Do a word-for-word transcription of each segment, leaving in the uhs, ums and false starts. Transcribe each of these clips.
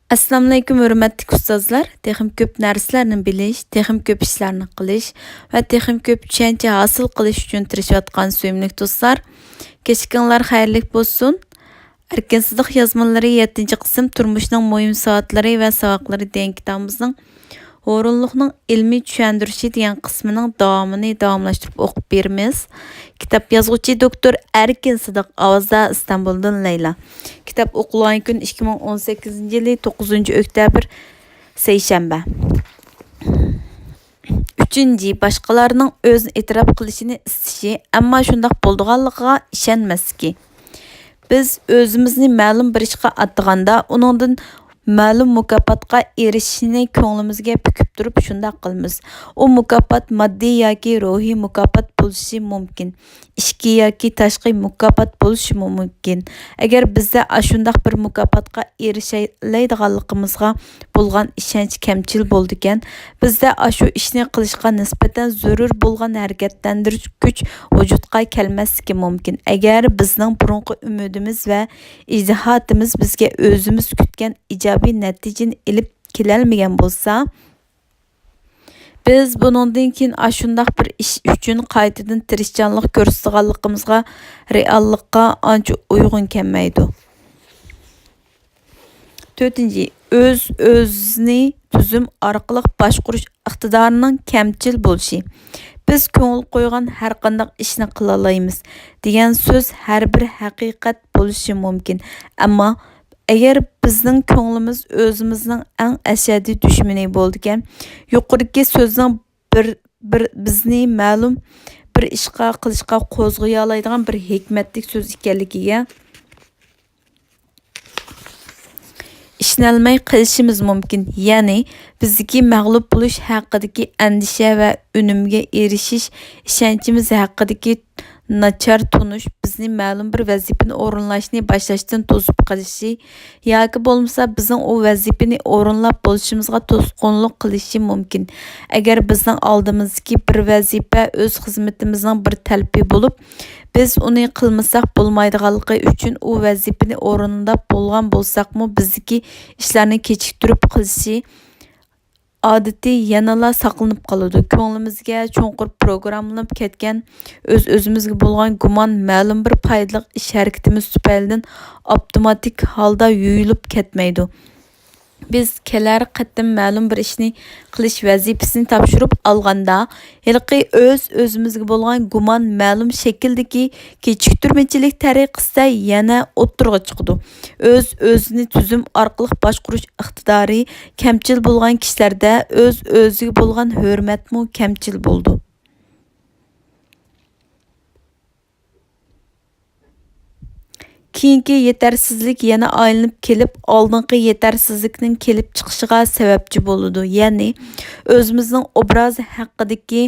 ئەسسالامۇئەلەيكۇم، ھۆرمەتلىك ئۇستازلار! تېخىمۇ كۆپ نەرسىلەرنى بىلىش، تېخىمۇ كۆپ ئىشلارنى قىلىش ۋە تېخىمۇ كۆپ چۈشەنچە ھاسىل قىلىش ئۈچۈن تىرىشىۋاتقان سۆيۈملۈك دوستلار، كەچلىكىڭلار خەيرلىك بولسۇن! ئەركىن سىدىق يازمىلىرى، يەتتىنچى قىسىم، تۇرمۇشنىڭ مۇھىم سائەتلىرى ۋە ساۋاقلىرى دېگەن كىتابىمىزنىڭ ھورۇنلۇقنىڭ ئىلمىي چۈشەندۈرۈشى دېگەن قىسمىنىڭ داۋامىنى داۋاملاشتۇرۇپ ئوقۇپ بېرىمىز. كىتاب يازغۇچى دوكتور ئەركىن سىدىق، ئاۋازدا ئىستانبۇلدىن لەيلا. كىتاب ئوقۇلغان كۈن ئىككى مىڭ ئون سەككىزىنچى يىلى توققۇزىنچى ئۆكتەبىر، سەيشەنبە. ئۈچىنچى، باشقىلارنىڭ ئۆزىنى ئېتىراپ قىلىشىنى ئىستىشى، ئەمما شۇنداق بولىدىغانلىقىغا ئىشەنمەسلىكى. بىز ئۆزىمىزنى مەلۇم بىر ئىشقا ئاتىغاندا، ئۇنىڭدىن مەلۇم مۇكاپاتقا ئېرىشىشنى كۆڭلىمىزگە پۈكۈپ تۇرۇپ شۇنداق قىلىمىز. ئۇ مۇكاپات ماددىي ياكى روھىي مۇكاپات بولۇشى مۇمكىن. ئىچكى ياكى تاشقى مۇكاپات بولۇشىمۇ مۇمكىن. ئەگەر بىزدە ئاشۇنداق بىر مۇكاپاتقا ئېرىشەلەيدىغانلىقىمىزغا بولغان ئىشەنچ كەمچىل بولىدىكەن، بىزدە ئاشۇ ئىشنى قىلىشقا نىسبەتەن زۆرۈر بولغان ھەرىكەتلەندۈرگۈچ كۈچ ۋۇجۇدقا كەلمەسلىكى مۇمكىن. ئەگەر بىزنىڭ بۇرۇنقى ئۈمىدىمىز ۋە ئىجتىھاتىمىز بىزگە ئۆزىمىز كۈتكەن ئىجابىي نەتىجىنى ئېلىپ كېلەلمىگەن بولسا، بىز بۇنىڭدىن كېيىن ئاشۇنداق بىر ئىش ئۈچۈن قايتىدىن تىرىشچانلىق كۆرسىتىدىغانلىقىمىزغا رېئاللىققا ئانچە ئۇيغۇن كەلمەيدۇ. تۆتىنچى، ئۆز-ئۆزىنى تۈزۈم ئارقىلىق باشقۇرۇش ئىقتىدارىنىڭ كەمچىل بولۇشى. بىز كۆڭۈل قويغان ھەرقانداق ئىشنى قىلالايمىز دېگەن سۆز ھەر بىر ھەقىقەت بولۇشى مۇمكىن، ئەمما ئەگەر بىزنىڭ كۆڭلىمىز ئۆزىمىزنىڭ ئەڭ ئەشەددىي دۈشمىنى بولىدىكەن، يۇقىرىدىكى سۆزنىڭ بىر، بىر بىزنى مەلۇم بىر ئىشقا قىلىشقا قوزغىيالايدىغان بىر ھېكمەتلىك سۆز ئىكەنلىكىگە ئىشىنەلمەي قېلىشىمىز مۇمكىن. يەنى، بىزدىكى مەغلۇپ بولۇش ھەققىدىكى ئەندىشە ۋە ئۈنۈمگە ئېرىشىش ئىشەنچىمىز ھەققىدىكى ناچار تونۇش بىزنى مەلۇم بىر ۋەزىپىنى ئورۇنلاشنى باشلاشتىن توسۇپ قېلىشى ياكى بولمىسا بىزنىڭ ئۇ ۋەزىپىنى ئورۇنلاپ بولۇشىمىزغا توسقۇنلۇق قىلىشى مۇمكىن. ئەگەر بىزنىڭ ئالدىمىزدىكى بىر ۋەزىپە ئۆز خىزمىتىمىزنىڭ بىر تەلىپى بولۇپ، بىز ئۇنى قىلمىساق بولمايدىغانلىقى ئۈچۈن ئۇ ۋەزىپىنى ئورۇنداپ بولغان بولساقمۇ، بىزدىكى ئىشلارنى كېچىكتۈرۈپ قىلىشى ئادىتى يەنىلا ساقلىنىپ قالىدۇ. كۆڭلىمىزگە چوڭقۇر پروگراممىلىنىپ كەتكەن ئۆز-ئۆزىمىزگە بولغان گۇمان مەلۇم بىر پايدىلىق ئىش ھەرىكىتىمىز تۈپەيلىدىن ئاپتوماتىك ھالدا يۇيۇلۇپ كەتمەيدۇ. بىز كېلەر قېتىم مەلۇم بىر ئىشنى قىلىش ۋەزىپىسىنى تاپشۇرۇپ ئالغاندا، ھېلىقى ئۆز-ئۆزىمىزگە بولغان گۇمان مەلۇم شەكىلدىكى كېچىكتۈرمىچىلىك تەرىقىسىدە يەنە ئوتتۇرىغا چىقىدۇ. ئۆز-ئۆزىنى تۈزۈم ئارقىلىق باشقۇرۇش ئىقتىدارى كەمچىل بولغان كىشىلەردە ئۆز-ئۆزىگە بولغان ھۆرمەتمۇ كەمچىل بولىدۇ. كېيىنكى يېتەرسىزلىك يەنە ئايلىنىپ كېلىپ، ئالدىنقى يېتەرسىزلىكنىڭ كېلىپ چىقىشىغا سەۋەبچى بولىدۇ. يەنى، ئۆزىمىزنىڭ ئوبرازى ھەققىدىكى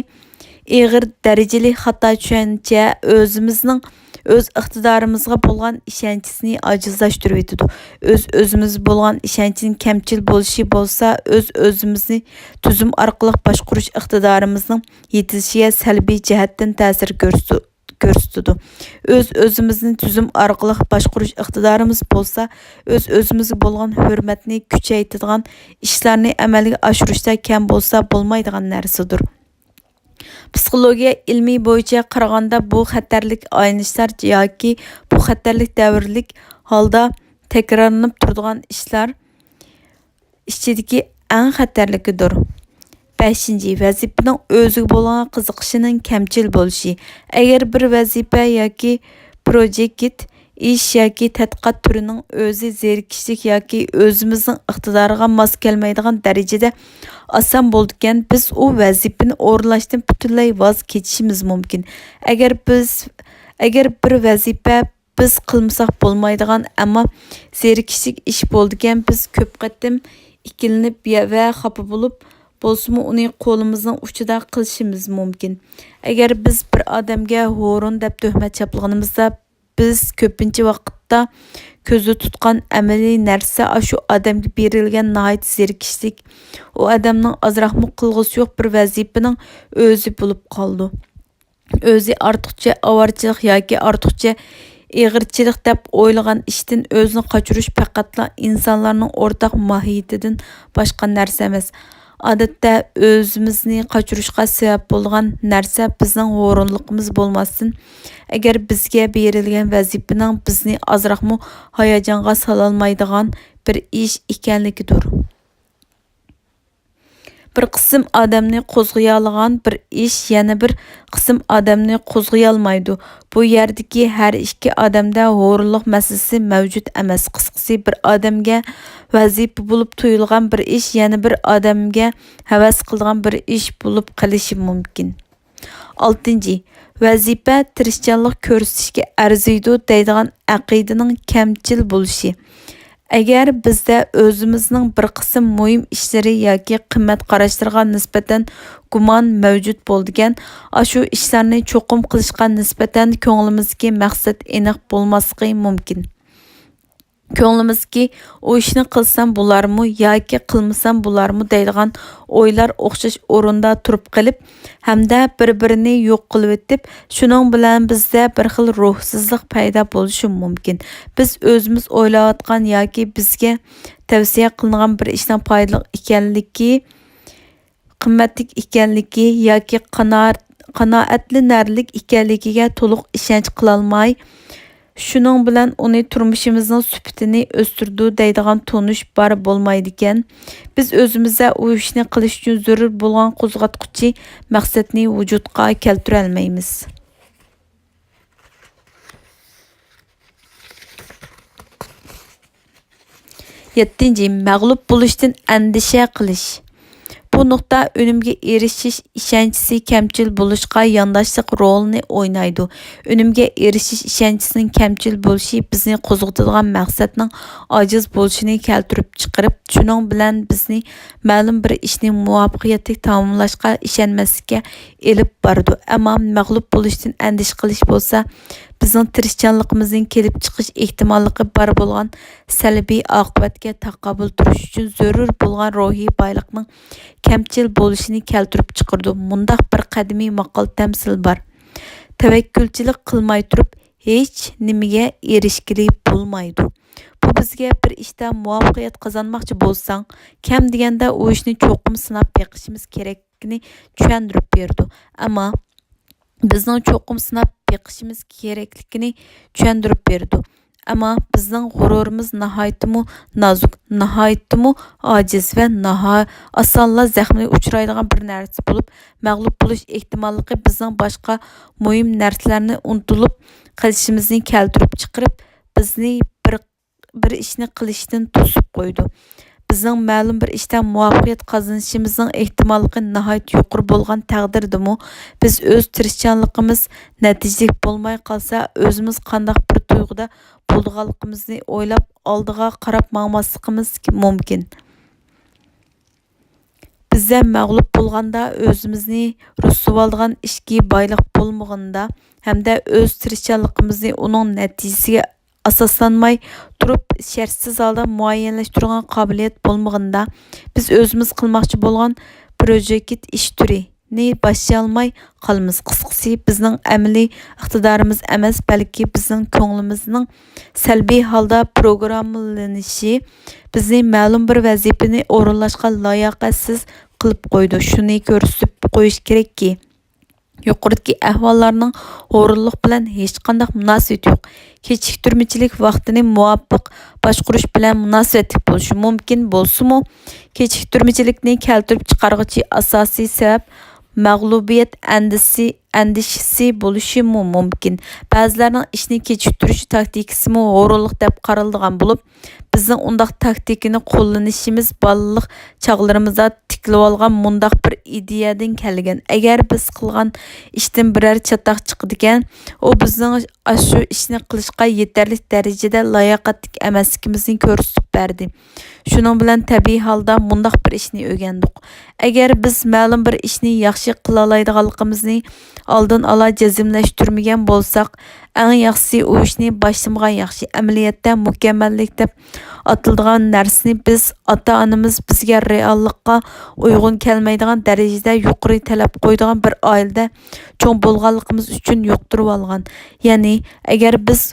ئېغىر دەرىجىلىك خاتا چۈشەنچە ئۆزىمىزنىڭ ئۆز ئىقتىدارىمىزغا بولغان ئىشەنچىسىنى ئاجىزلاشتۇرۇۋېتىدۇ. ئۆز-ئۆزىمىزگە بولغان ئىشەنچنىڭ كەمچىل بولۇشى بولسا، ئۆز-ئۆزىمىزنى تۈزۈم ئارقىلىق باشقۇرۇش ئىقتىدارىمىزنىڭ يېتىلىشىگە سەلبىي جەھەتتىن تەسىر كۆرسىتىدۇ. كۆرسىتىدۇ. ئۆز-ئۆزىمىزنى تۈزۈم ئارقىلىق باشقۇرۇش ئىقتىدارىمىز بولسا، ئۆز-ئۆزىمىزگە بولغان ھۆرمەتنى كۈچەيتىدىغان ئىشلارنى ئەمەلگە ئاشۇرۇشتا كەم بولسا بولمايدىغان نەرسىدۇر. پسىخولوگىيە ئىلمى بويىچە قارىغاندا، بۇ خەتەرلىك ئايلىنىشلار ياكى بۇ خەتەرلىك دەۋرلىك ھالدا تەكرارلىنىپ تۇرىدىغان ئىشلار ئىچىدىكى ئەڭ خەتەرلىكىدۇر. بەشىنچى، ۋەزىپىنىڭ ئۆزىگە بولغان قىزىقىشىنىڭ كەمچىل بولۇشى. ئەگەر بىر ۋەزىپە ياكى پروجېكت، ئىش ياكى تەتقىقات تۈرىنىڭ ئۆزى زېرىكىشلىك ياكى ئۆزىمىزنىڭ ئىقتىدارىغا ماس كەلمەيدىغان دەرىجىدە ئاسان بولىدىكەن، بىز ئۇ ۋەزىپىنى ئورۇنلاشتىن پۈتۈنلەي ۋاز كېچىشىمىز مۇمكىن. ئەگەر بىز، ئەگەر بىر ۋەزىپە بىز قىلمىساق بولمايدىغان، ئەمما زېرىكىشلىك ئىش بولىدىكەن، بىز كۆپ قېتىم ئىككىلىنىپ يا-، ۋە خاپا بولۇپ، بولسىمۇ ئۇنى قولىمىزنىڭ ئۇچىدا قىلىشىمىز مۇمكىن. ئەگەر بىز بىر ئادەمگە ھورۇن دەپ تۆھمەت چاپلىغىنىمىزدا، بىز كۆپىنچە ۋاقىتتا كۆزدە تۇتقان ئەمەلىي نەرسە ئاشۇ ئادەمگە بېرىلگەن ناھايىتى زېرىكىشلىك، ئۇ ئادەمنىڭ ئازراقمۇ قىلغۇسى يوق بىر ۋەزىپىنىڭ ئۆزى بولۇپ قالىدۇ. ئۆزى ئارتۇقچە ئاۋارىچىلىق ياكى ئارتۇقچە ئېغىرچىلىق دەپ ئويلىغان ئىشتىن ئۆزىنى قاچۇرۇش پەقەتلا ئىنسانلارنىڭ ئورتاق ماھىيىتىدىن باشقا نەرسە ئەمەس. ئادەتتە ئۆزىمىزنى قاچۇرۇشقا سەۋەب بولىدىغان نەرسە بىزنىڭ ھۇرۇنلۇقىمىز بولماستىن، ئەگەر بىزگە بېرىلگەن ۋەزىپىنىڭ بىزنى ئازراقمۇ ھاياجانغا سالالمايدىغان بىر ئىش ئىكەنلىكىدۇر. بىر قىسىم ئادەمنى قوزغىيالىغان بىر ئىش يەنە بىر قىسىم ئادەمنى قوزغىيالمايدۇ. بۇ يەردىكى ھەر ئىككى ئادەمدە ھۇرۇنلۇق مەسىلىسى مەۋجۇت ئەمەس. قىسقىسى، بىر ئادەمگە ۋەزىپە بولۇپ تۇيۇلغان بىر ئىش يەنە بىر ئادەمگە ھەۋەس قىلىدىغان بىر ئىش بولۇپ قېلىشى مۇمكىن. ئالتىنچى، ۋەزىپە تىرىشچانلىق كۆرسىتىشكە ئەرزىيدۇ دەيدىغان ئەقىدىنىڭ كەمچىل بولۇشى. ئەگەر بىزدە ئۆزىمىزنىڭ بىر قىسىم مۇھىم ئىشلىرى ياكى قىممەت قاراشلىرىغا نىسبەتەن گۇمان مەۋجۇت بولىدىكەن، ئاشۇ ئىشلارنى چوقۇم قىلىشقا نىسبەتەن كۆڭلىمىزدىكى مەقسەت ئېنىق بولماسلىقى مۇمكىن. كۆڭلىمىزدىكى ئۇ ئىشنى قىلسام بولارمۇ ياكى قىلمىسام بولارمۇ دەيدىغان ئويلار ئوخشاش ئورۇندا تۇرۇپ قېلىپ، ھەمدە بىر-بىرىنى يوق قىلىۋېتىپ، شۇنىڭ بىلەن بىزدە بىر خىل روھسىزلىق پەيدا بولۇشى مۇمكىن. بىز ئۆزىمىز ئويلاۋاتقان ياكى بىزگە تەۋسىيە قىلىنغان بىر ئىشنىڭ پايدىلىق ئىكەنلىكى، قىممەتلىك ئىكەنلىكى ياكى قانائەت-، قانائەتلىنەرلىك ئىكەنلىكىگە تولۇق ئىشەنچ قىلالماي، شۇنىڭ بىلەن ئۇنى تۇرمۇشىمىزنىڭ سۈپىتىنى ئۆستۈرىدۇ دەيدىغان تونۇش بار بولمايدىكەن. بىز ئۆزىمىزدە ئۇ ئىشنى قىلىش ئۈچۈن زۆرۈر بولغان قوزغاتقۇچى مەقسەتنى ۋۇجۇدقا كەلتۈرەلمەيمىز. يەتتىنچى، مەغلۇپ بولۇشتىن ئەندىشە قىلىش. بۇ نۇقتا ئۈنۈمگە ئېرىشىش ئىشەنچىسى كەمچىل بولۇشقا يانداشلىق رولىنى ئوينايدۇ. ئۈنۈمگە ئېرىشىش ئىشەنچىسىنىڭ كەمچىل بولۇشى بىزنى قوزغىتىدىغان مەقسەتنىڭ ئاجىز بولۇشىنى كەلتۈرۈپ چىقىرىپ، شۇنىڭ بىلەن بىزنى مەلۇم بىر ئىشنى مۇۋەپپەقىيەتلىك تاماملاشقا ئىشەنمەسلىككە ئېلىپ بارىدۇ. ئەمما مەغلۇپ بولۇشتىن ئەندىشە قىلىش بولسا، بىزنىڭ تىرىشچانلىقىمىزنىڭ كېلىپ چىقىش ئېھتىماللىقى بار بولغان سەلبىي ئاقىۋەتكە تاقابىل تۇرۇش ئۈچۈن زۆرۈر بولغان روھىي بايلىقنىڭ كەمچىل بولۇشىنى كەلتۈرۈپ چىقىرىدۇ. مۇنداق بىر قەدىمىي ماقال تەمسىل بار: تەۋەككۈلچىلىك قىلماي تۇرۇپ، ھېچ نېمىگە ئېرىشكىلى بولمايدۇ. بۇ بىزگە بىر ئىشتا مۇۋەپپەقىيەت قازانماقچى بولساڭ، كەم دېگەندە ئۇ ئىشنى چوقۇم سىناپ بېقىشىمىز كېرەكلىكىنى چۈشەندۈرۈپ بېرىدۇ. ئەمما بىزنىڭ چوقۇم سىناپ بېقىشىمىز كېرەكلىكىنى چۈشەندۈرۈپ بېرىدۇ. ئەمما بىزنىڭ غۇرۇرىمىز ناھايىتىمۇ نازۇك، ناھايىتىمۇ ئاجىز ۋە ناھا-، ئاسانلا زەخمىگە ئۇچرايدىغان بىر نەرسە بولۇپ، مەغلۇپ بولۇش ئېھتىماللىقى بىزنىڭ باشقا مۇھىم نەرسىلەرنى ئۇنتۇلۇپ قېلىشىمىزنى كەلتۈرۈپ چىقىرىپ، بىزنى بىر، بىر ئىشنى قىلىشتىن توسۇپ قويىدۇ. بىزنىڭ مەلۇم بىر ئىشتا مۇۋەپپەقىيەت قازىنىشىمىزنىڭ ئېھتىماللىقى ناھايىتى يۇقىرى بولغان تەقدىردىمۇ، بىز ئۆز تىرىشچانلىقىمىز نەتىجىلىك بولماي قالسا، ئۆزىمىز قانداق بىر تۇيغۇدا بولىدىغانلىقىمىزنى ئويلاپ، ئالدىغا قاراپ ماڭماسلىقىمىز مۇمكىن. بىزدە مەغلۇپ بولغاندا ئۆزىمىزنى رۇسۋالىغان ئىچكى بايلىق بولمىغىنىدا ھەمدە ئۆز تىرىشچانلىقىمىزنى ئۇنىڭ نەتىجىسىگە ئاساسلانماي تۇرۇپ، شەرتسىز ھالدا مۇئەييەنلەشتۈرىدىغان قابىلىيەت بولمىغىنىدا، بىز ئۆزىمىز قىلماقچى بولغان پروژېكت ئىش تۈرىنى باشلىيالماي قالىمىز. قىسقىسى، بىزنىڭ ئەمەلىي ئىقتىدارىمىز ئەمەس، بەلكى بىزنىڭ كۆڭلىمىزنىڭ سەلبىي ھالدا پروگراممىلىنىشى بىزنى مەلۇم بىر ۋەزىپىنى ئورۇنلاشقا لاياقەتسىز قىلىپ قويىدۇ. شۇنى كۆرسىتىپ قويۇش كېرەككى، يۇقىرىدىكى ئەھۋاللارنىڭ ھۇرۇنلۇق بىلەن ھېچقانداق مۇناسىۋىتى يوق. كېچىكتۈرمىچىلىك ۋاقتىنى مۇۋاپىق باشقۇرۇش بىلەن مۇناسىۋەتلىك بولۇشى مۇمكىن بولسىمۇ، كېچىكتۈرمىچىلىكنى كەلتۈرۈپ چىقارغۇچى ئاساسىي سەۋەب مەغلۇبىيەت ئەندىسى-، ئەندىشىسى بولۇشىمۇ مۇمكىن. بەزىلەرنىڭ ئىشنى كېچىكتۈرۈش تاكتىكىسىمۇ ھۇرۇنلۇق دەپ قارىلىدىغان بولۇپ، بىزنىڭ ئۇنداق تاكتىكىنى قوللىنىشىمىز بالىلىق چاغلىرىمىزدا تىكلىۋالغان مۇنداق بىر ئىدىيەدىن كەلگەن. ئەگەر بىز قىلغان ئىشتىن بىرەر چاتاق چىقىدىكەن، ئۇ بىزنىڭ ئاشۇ ئىشنى قىلىشقا يېتەرلىك دەرىجىدە لاياقەتلىك ئەمەسلىكىمىزنى كۆرسىتىپ بەردى. شۇنىڭ بىلەن تەبىئىي ھالدا مۇنداق بىر ئىشنى ئۆگەندۇق. ئەگەر بىز مەلۇم بىر ئىشنى ياخشى قىلالايدىغانلىقىمىزنى ئالدىن ئالا جەزملەشتۈرمىگەن بولساق، ئەڭ ياخشىسى ئۇ ئىشنى باشلىمىغان ياخشى. ئەمەلىيەتتە مۇكەممەللىك دەپ ئاتىلىدىغان نەرسىنى بىز ئاتا-ئانىمىز بىزگە رېئاللىققا ئۇيغۇن كەلمەيدىغان دەرىجىدە يۇقىرى تەلەپ قويىدىغان بىر ئائىلىدە چوڭ بولغانلىقىمىز ئۈچۈن يۇقتۇرۇۋالغان. يەنى، ئەگەر بىز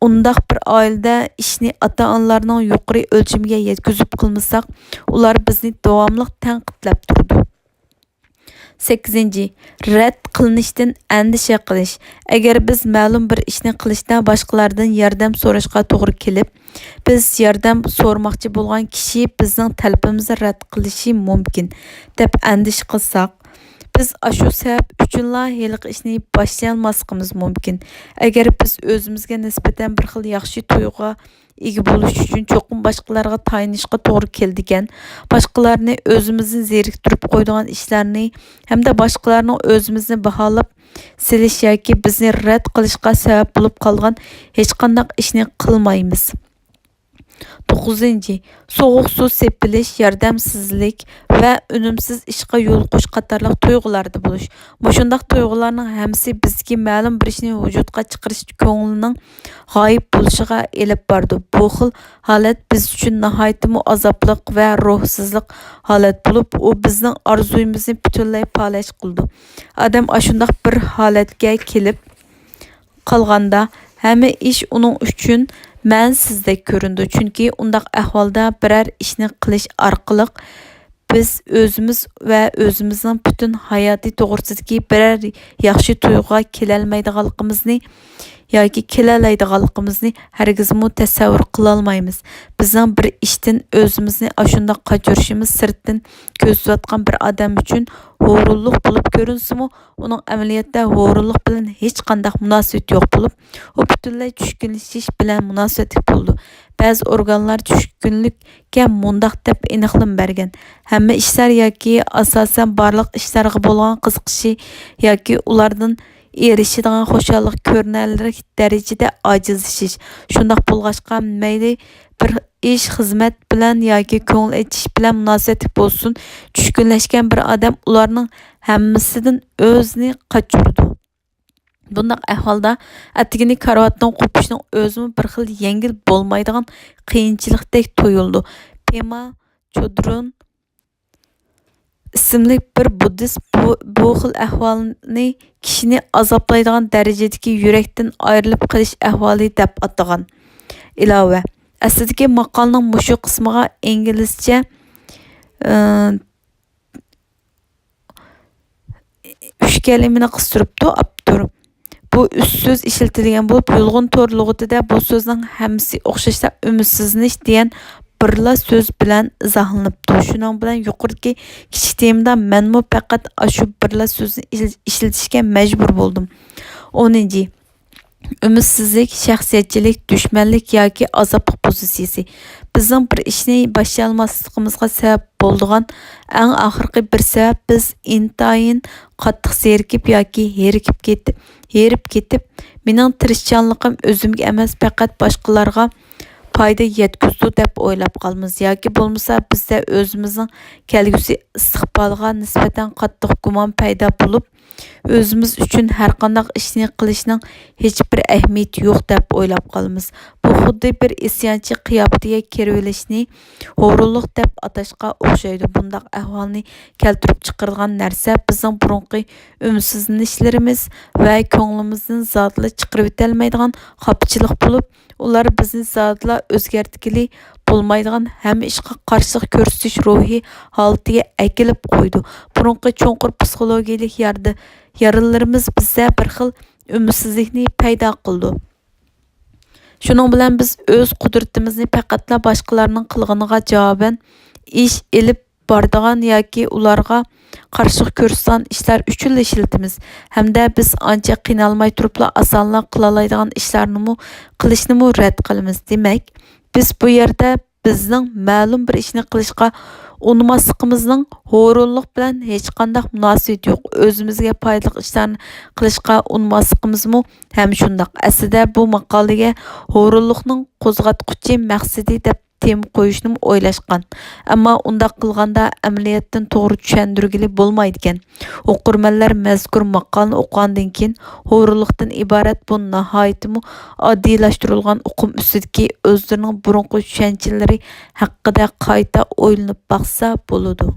ئۇنداق بىر ئائىلىدە ئىشنى ئاتا-ئانىلارنىڭ يۇقىرى ئۆلچىمىگە يەتكۈزۈپ قىلمىساق، ئۇلار بىزنى داۋاملىق تەنقىدلەپ تۇرىدۇ. سەككىزىنچى، رەت قىلىنىشتىن ئەندىشە قىلىش. ئەگەر بىز مەلۇم بىر ئىشنى قىلىشتا باشقىلاردىن ياردەم سوراشقا توغرا كېلىپ، بىز ياردەم سورىماقچى بولغان كىشى بىزنىڭ تەلىپىمىزنى رەت قىلىشى مۇمكىن، دەپ ئەندىشە قىلساق، بىز ئاشۇ سەۋەب ئۈچۈنلا ھېلىقى ئىشنى باشلىيالماسلىقىمىز مۇمكىن. ئەگەر بىز ئۆزىمىزگە نىسبەتەن بىر خىل ياخشى تۇيغۇغا ئىگە بولۇش ئۈچۈن چوقۇم باشقىلارغا تايىنىشقا توغرا كېلىدىكەن، باشقىلارنى ئۆزىمىزنى زېرىكتۈرۈپ قويىدىغان ئىشلارنى ھەمدە باشقىلارنىڭ ئۆزىمىزنى باھالاپ سېلىش ياكى بىزنى رەت قىلىشقا سەۋەب بولۇپ قالغان ھېچقانداق ئىشنى قىلمايمىز. توققۇزىنچى، سوغۇق سۇ سېپىلىش، ياردەمسىزلىك ۋە ئۈنۈمسىز ئىشقا يول قويۇش قاتارلىق تۇيغۇلاردا بولۇش. مۇشۇنداق تۇيغۇلارنىڭ ھەممىسى بىزدىكى مەلۇم بىر ئىشنى ۋۇجۇدقا چىقىرىش كۆڭلىنىڭ غايىب بولۇشىغا ئېلىپ بارىدۇ. بۇ خىل ھالەت بىز ئۈچۈن ناھايىتىمۇ ئازابلىق ۋە روھسىزلىق ھالەت بولۇپ، ئۇ بىزنىڭ ئارزۇيىمىزنى پۈتۈنلەي پالەچ قىلىدۇ. ئادەم ئاشۇنداق بىر ھالەتكە كېلىپ قالغاندا، ھەممە ئىش ئۇنىڭ ئۈچۈن مەنىسىزدەك كۆرۈنىدۇ، چۈنكى ئۇنداق ئەھۋالدا بىرەر ئىشنى قىلىش ئارقىلىق بىز ئۆزىمىز ۋە ئۆزىمىزنىڭ پۈتۈن ھاياتى توغرىسىدىكى بىرەر ياخشى تۇيغۇغا كېلەلمەيدىغانلىقىمىزنى ياكى كېلەلەيدىغانلىقىمىزنى ھەرگىزمۇ تەسەۋۋۇر قىلالمايمىز. بىزنىڭ بىر ئىشتىن ئۆزىمىزنى ئاشۇنداق قاچۇرۇشىمىز سىرتتىن كۆزىتىۋاتقان بىر ئادەم ئۈچۈن ھۇرۇنلۇق بولۇپ كۆرۈنسىمۇ، ئۇنىڭ ئەمەلىيەتتە ھۇرۇنلۇق بىلەن ھېچقانداق مۇناسىۋىتى يوق بولۇپ، ئۇ پۈتۈنلەي چۈشكۈنلىشىش بىلەن مۇناسىۋەتلىك بولىدۇ. بەزى ئورگانلار چۈشكۈنلۈككە مۇنداق دەپ ئېنىقلىما بەرگەن: ھەممە ئىشلار ياكى ئاساسەن بارلىق ئىشلارغا بولغان قىزىقىشى ياكى ئۇلاردىن ئېرىشىدىغان خۇشاللىق كۆرۈنەرلىك دەرىجىدە ئاجىزلىشىش. شۇنداق بولغاچقا، مەيلى بىر ئىش، خىزمەت بىلەن ياكى كۆڭۈل ئېچىش بىلەن مۇناسىۋەتلىك بولسۇن، چۈشكۈنلەشكەن بىر ئادەم ئۇلارنىڭ ھەممىسىدىن ئۆزىنى قاچۇرىدۇ. بۇنداق ئەھۋالدا ئەتىگىنى كارىۋاتتىن قوپۇشنىڭ ئۆزىمۇ بىر خىل يەڭگىل بولمايدىغان قىيىنچىلىقتەك تۇيۇلىدۇ. پېما چودرون ئىسىملىك بىر بۇددىست بۇ، بۇ خىل ئەھۋالنى كىشىنى ئازابلايدىغان دەرىجىدىكى يۈرەكتىن ئايرىلىپ قېلىش ئەھۋالى دەپ ئاتىغان. ئىلاۋە، ئەسلىدىكى ماقالىنىڭ مۇشۇ قىسمىغا ئىنگلىزچە، ئى، ئۈچ كەلىمىنى قىستۇرۇپتۇ ئاپتور. بۇ ئۈچ سۆز ئىشلىتىلگەن بولۇپ، يۇلغۇن تور لۇغىتىدە بۇ سۆزنىڭ ھەممىسى ئوخشاشلا ئۈمىدسىزلىنىش دېگەن بىرلا سۆز بىلەن ئىزاھلىنىپتۇ. شۇنىڭ بىلەن يۇقىرىدىكى كىچىك تېمىدا مەنمۇ پەقەت ئاشۇ بىرلا سۆزنى ئىشل-، ئىشلىتىشكە مەجبۇر بولدۇم. ئونىنچى، ئۈمىدسىزلىك، شەخسىيەتچىلىك، دۈشمەنلىك ياكى ئازابلىق پوزىتسىيىسى. بىزنىڭ بىر ئىشنى باشلىيالماسلىقىمىزغا سەۋەب بولىدىغان ئەڭ ئاخىرقى بىر سەۋەب، بىز ئىنتايىن قاتتىق زېرىكىپ ياكى ھېرىكىپ كېتىپ، ھېرىپ كېتىپ، مېنىڭ تىرىشچانلىقىم ئۆزۈمگە ئەمەس، پەقەت باشقىلارغا پايدا يەتكۈزىدۇ دەپ ئويلاپ قالىمىز ياكى بولمىسا بىزدە ئۆزىمىزنىڭ كەلگۈسى ئىستىقبالىغا نىسبەتەن قاتتىق گۇمان پەيدا بولۇپ، ئۆزىمىز ئۈچۈن ھەرقانداق ئىشنى قىلىشنىڭ ھېچبىر ئەھمىيىتى يوق دەپ ئويلاپ قالىمىز. بۇ خۇددى بىر ئىسيانچى قىياپىتىگە كىرىۋېلىشنى ھۇرۇنلۇق دەپ ئاتاشقا ئوخشايدۇ. بۇنداق ئەھۋالنى كەلتۈرۈپ چىقىرىدىغان نەرسە بىزنىڭ بۇرۇنقى ئۈمىدسىزلىنىشلىرىمىز ۋە كۆڭلىمىزدىن زادىلا چىقىرىۋېتەلمەيدىغان خاپىچىلىق بولۇپ، ئۇلار بىزنى زادىلا ئۆزگەرتكىلى بولمايدىغان ھەممە ئىشقا قارشىلىق كۆرسىتىش روھى ھالىتىگە ئەكېلىپ قويىدۇ. بۇرۇنقى چوڭقۇر پسىخولوگىيەلىك ياردا-، يارىلىرىمىز بىزدە بىر خىل ئۈمىدسىزلىكنى پەيدا قىلىدۇ. شۇنىڭ بىلەن بىز ئۆز قۇدرىتىمىزنى پەقەتلا باشقىلارنىڭ قىلغىنىغا جاۋابەن ئىش ئېلىپ بارىدىغان ياكى ئۇلارغا قارشىلىق كۆرسىتىدىغان ئىشلار ئۈچۈنلا ئىشلىتىمىز ھەمدە بىز ئانچە قىينالماي تۇرۇپلا ئاسانلا قىلالايدىغان ئىشلارنىمۇ قىلىشنىمۇ رەت قىلىمىز. دېمەك، بىز بۇ يەردە بىزنىڭ مەلۇم بىر ئىشنى قىلىشقا ئۇنىماسلىقىمىزنىڭ ھۇرۇنلۇق بىلەن ھېچقانداق مۇناسىۋىتى يوق. ئۆزىمىزگە پايدىلىق ئىشلارنى قىلىشقا ئۇنىماسلىقىمىزمۇ ھەم شۇنداق. ئەسلىدە بۇ ماقالىگە ھۇرۇنلۇقنىڭ قوزغاتقۇچى مەقسىتى دەپ تېما قويۇشنىمۇ ئويلاشقان. ئەمما ئۇنداق قىلغاندا ئەمەلىيەتتىن توغرا چۈشەندۈرگىلى بولمايدىكەن. ئوقۇرمەنلەر مەزكۇر ماقالىنى ئوقۇغاندىن كېيىن، ھۇرۇنلۇقتىن ئىبارەت بۇ ناھايىتىمۇ ئاددىيلاشتۇرۇلغان ئۇقۇم ئۈستىدىكى ئۆزلىرىنىڭ بۇرۇنقى چۈشەنچىلىرى ھەققىدە قايتا ئويلىنىپ باقسا بولىدۇ.